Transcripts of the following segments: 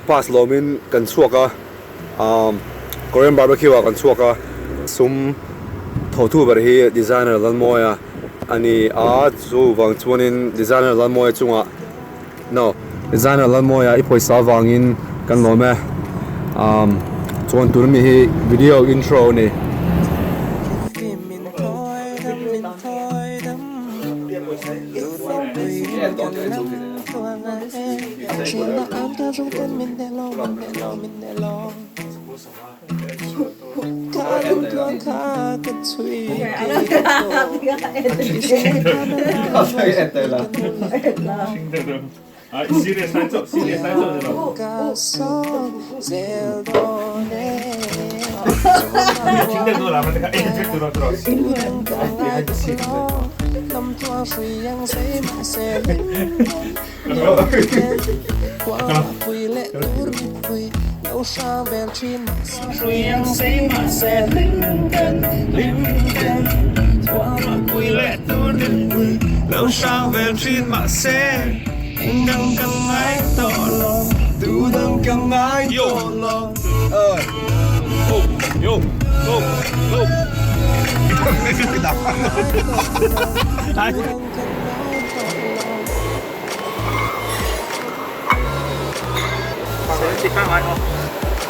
Pass lawmin kan chhuak a, Korean barbecue ah kan chhuak a, sum thawhtu ber hi designer Lalmawia a ni a, chuvang chuanin designer Lalmawia chungah no designer Lalmawia i pawisa avangin kan lawm e, chuan tuna mi hi video intro a ni.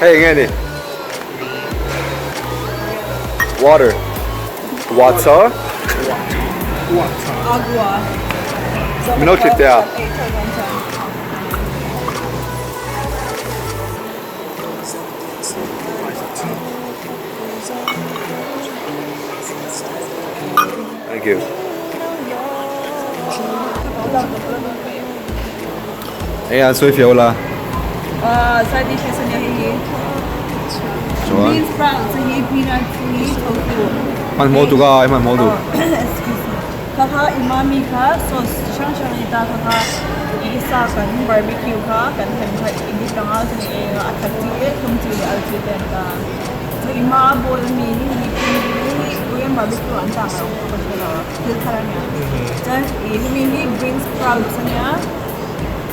Hei enge ni? Water. Water. Agua. Mino thlit te a. Thank you. Eng an sawi fiah ula. Side dishes ania hei hi. Chuan. Bean sprouts hi peanuts hi tofu. Hmanhmawh tuk a, i hmanhmawh tuk. Excuse me. Kha kha umami kha sauce chi hrang hrang a ni ta kha kha i sa kan barbecue kha kan hem kha i dip ang a chuan i ei a a khat chi te thum chi leh al chi te an ta a chuan i hma a bowl ami hi hi hi Korean barbecue an tah lo ka hre lo a thil thar a nia chuan ih hemi hi bean sprouts a nia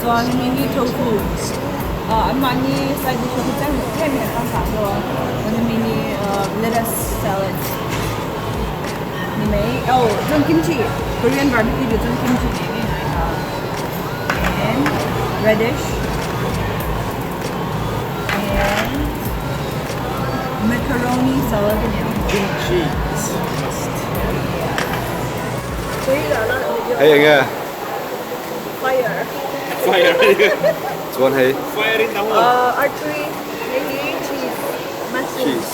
chuan hemi hi tofu ah anmahni side dish ho hi tlem tlem in an tangkai deuh a chuan hemi hi lettuce salad. Ni mai oh chuan kimchi korean barbecue chu chuan kimchi ngei ngei ngai ta and radish and macaroni salad a ni ang kimchi is must hei enge fire fire chuan hei fire in dang lo artui hei hi cheese mushroom cheese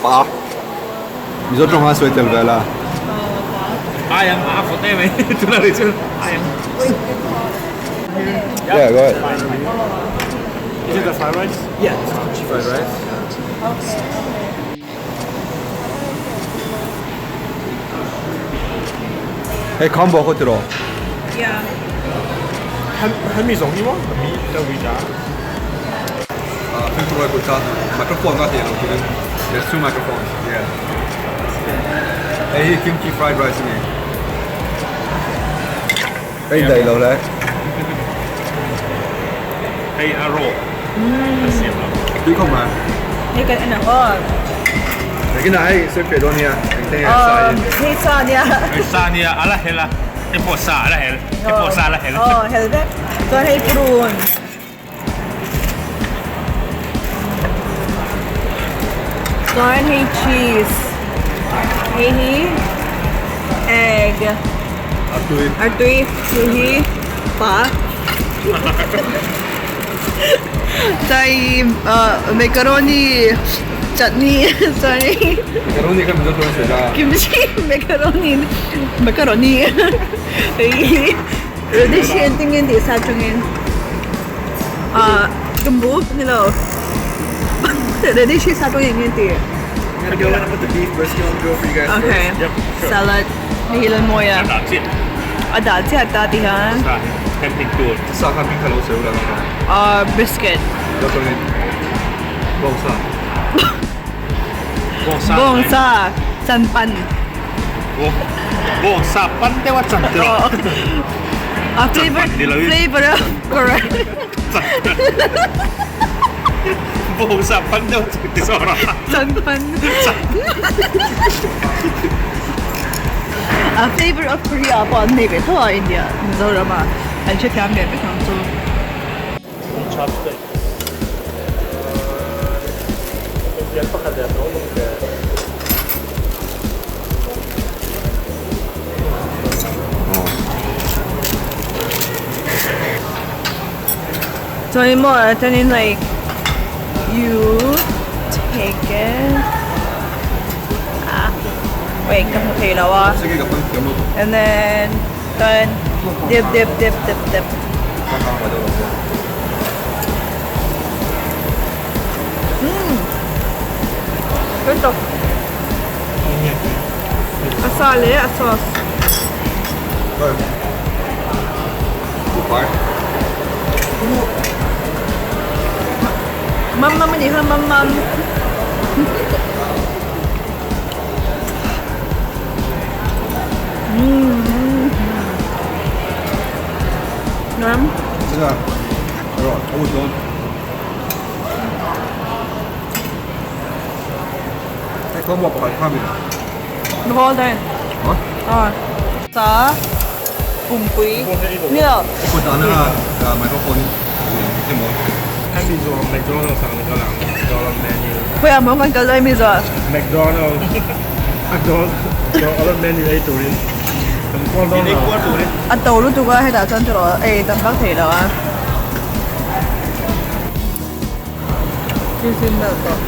pa Mizo tawng a sawi tel vel a. Ai ang a phawt em mai tuna ri chu ai ang. Yeah, go ahead. Is it the fried rice? Yeah, it's kimchi fried rice. Hey, combo khaw tiraw? Yeah. Hemi zawng hi maw? Mi the we da. Phim turai kut kha microphone ka ti lo turin there's two microphones yeah hei hi kimchi fried rice a ni ka in daih lo le hei a raw a siam lo tui khawp mai hei kan en ang aw Nakinah hei sawi fiah dawn nia engte nge sa hi hei sa nia hei sa nia a la hel a hei pawh sa a la hel hei pawh sa a la hel aw hel vek chuan hei purun Chuan hei cheese hei hi egg Artui artui chu hi pa chuan hi macaroni chutney chuan hei Macaroni kha mizo chuan sawi la kimchi macaroni macaroni hei hi radish hi engtin tih sa chungin. Ah tumbu ni lo radish hi sa tawng eng nge ti I'm gonna go and put the beef brisket on the grill for you guys okay first. Yep, sure. Salad hei hi Lalmawia A dah chiah. A dah chiah ta ti khan. Sa hi camping tour. Sa kha hming kha lo sawi ula ka. Ah brisket. Lo tawngin bawngsa. Bawngsa. Bawngsa chanpan. Bawngsa pan deuh a chan tiraw. A flavor flavor a correct. Bawngsa pan deuh chu ti zawk rawh. Changpan. A flavor of Korea pawh an nei ve tho a India Mizoram ah an hrethiam ve vek ang chu. Chopstick. Intian pakhat leh a awm ang che. Chuan maw chuanin like you take it ah wait ka hmu thei lo a and then chuan dip dip dip dip dip umm tui tawp a sa leh a sauce. Mam mam a nih kha mam mam. Nuam. Maw đây. Ờ. Sa pumpui. Ni lo. Hemi zawh McDonald's ang ni ka lang McDonald's menu. Khawiah maw kan kal daih mi zawh? McDonald's a dawn McDonald's menu ei turin kan kual dawn lo. A to lutuk a hetah chuan tawh ei tam vak thei lo a. Cheese hi melt tawh.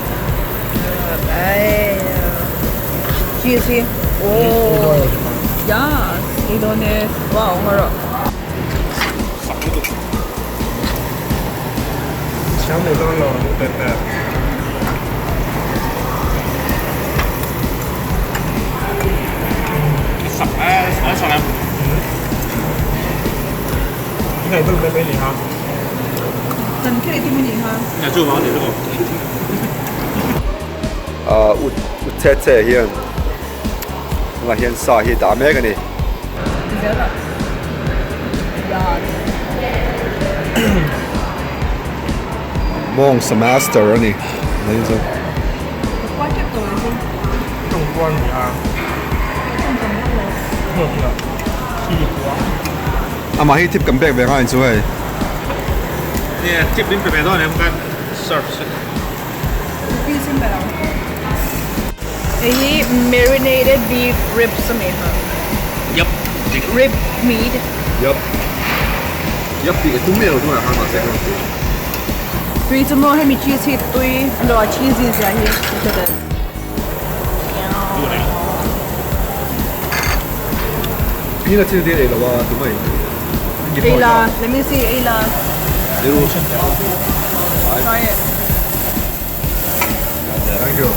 Cheese hi oh yes ei dawn e wow ngaw rawh. Siam nei dawn lo ang pepper. Sak a sak em. Ngai deuh mai mai ni ha. Kan khelh hi mi ni ha. Nia chu vang ni lutuk. Ah ut ut che che hian tunah hian sa hi dah mek a ni. Mawng sa master a ni mai chu. Amah hi tip kan pek ve ngai chu hei. Nia tip min pe ve dawn em kan serve se. Hei hi marinated beef ribs a ni ha. Yup. Rib meat. Yup. Yup tih ka tum miah lo tunah khan mahse ka rawn ti. Tui chu maw hemi cheese hi tui lo a cheesy zia hi ka hre tel. Peanut hi ei lo a tumah in. Ei la, let me see ei la. Try it. Thank you.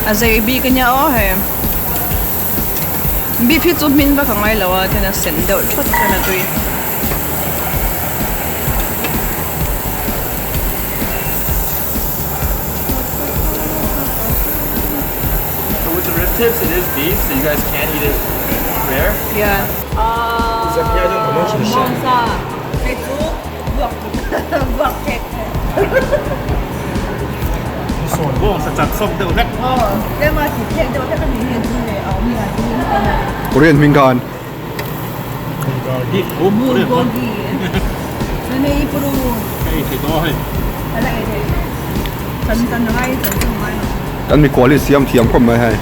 A zei bik a nia aw hei. Beef hi chu hmin vak a ngai lo a then a sen deuh thawt chuan a tui. So with the rib tips, it is beef, so you guys can eat it rare. Yeah. Mawngsa hei chu vuak vuak thek. Mawngsa chan sawm deuh hlek. Aw, tlema ti thek deuh hlek a ni hi chu leh a awm hian Korean hming khan. Bulgogi. Chuan hei puru. Hei thei tawh hei. A la ei thei. Chan chan a ngai chan chu a ngai lo. Kan mikhual hi siam thiam khawp mai hei.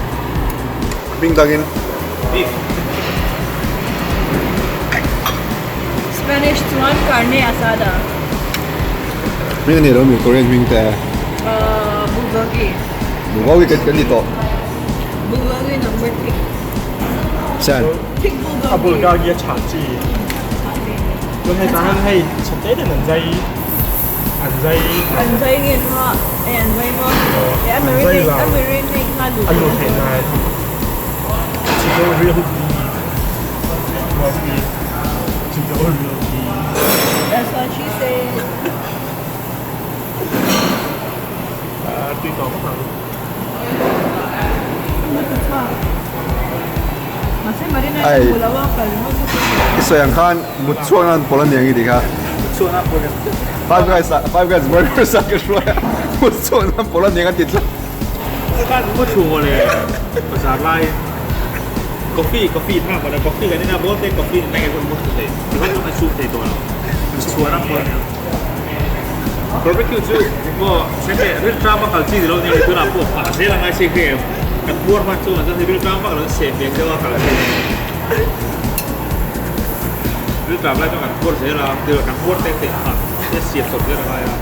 Hming dangin. Beef. Spanish chuan carne asada. Hming a ni lo mi Korean hming te. Bulgogi. Bulgogi kan ti tawh. Bulgogi number thik. Sen. Thik bulgogi. A bulgogi a tha chi. Chuan hei tan hei chhete ten an zai an zai. An zai nge kha e an zai maw e a marinate a marinate kha luh A luh theih nan to go real deep must be to go real deep. That's what she said. Tui tawh vak ang. Ai i sawi ang khan mut chhuak nan pawlh a niang i tih kha. Five guys ah five guys burgers ah ka hruai a mut chhuak nan pawlh a niang a ti tlat. Khan maw thu maw le bazar lai coffee coffee hma pawh coffee kan in a ball te coffee in nge hun mut thei ti khan kan sum thei tawh lo chhuan a pawh barbecue chu maw sente ril tram a kal chi ni lo nia tunah pawh phah zel a ngai si khi em kan puar hman chu an chuan ril tram vak lo seh ve deuh a kal chi ril tram lai chuan kan puar zel a kan puar te te phah te siam chawp zel a ngai a.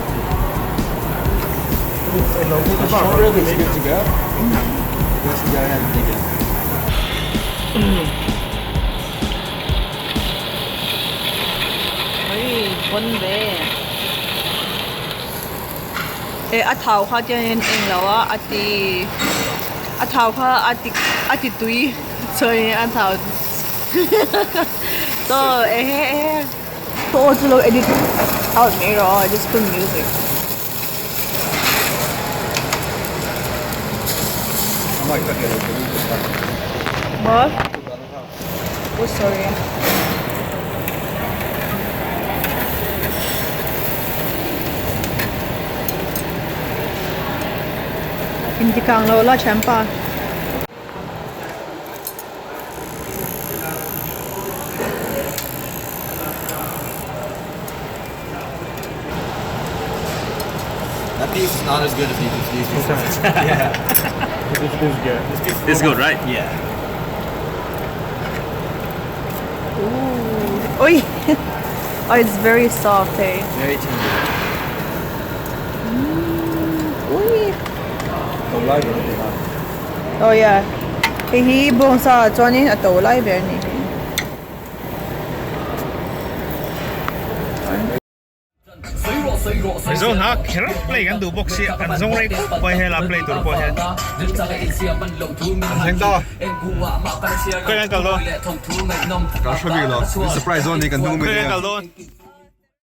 E a thau kha tiangin eng lo a a ti a thau kha a ti a ti tui chuanin a thau chaw ehe ehe aw chu lo edit out mai rawh aw just put music. What? Oh sorry. Inti kang lo la thianpa. That beef is not as good as these these pieces. Yeah. This is good. This is good, right? Yeah. Ooh. Oi! Oh, it's very soft, eh? Very tender. Ui! Oh yeah. Hei hi bawngsa ah chuanin a to lai ber a nih hi. Mizo hna kher play kan duh bawk si an zawng rei khawp mai hela play tur pawh hian. An thleng ta. Khawi an kal dawn? Ka hre bik lo. Min surprise dawn ni kan hnung mi Khawi te an hian. kal dawn?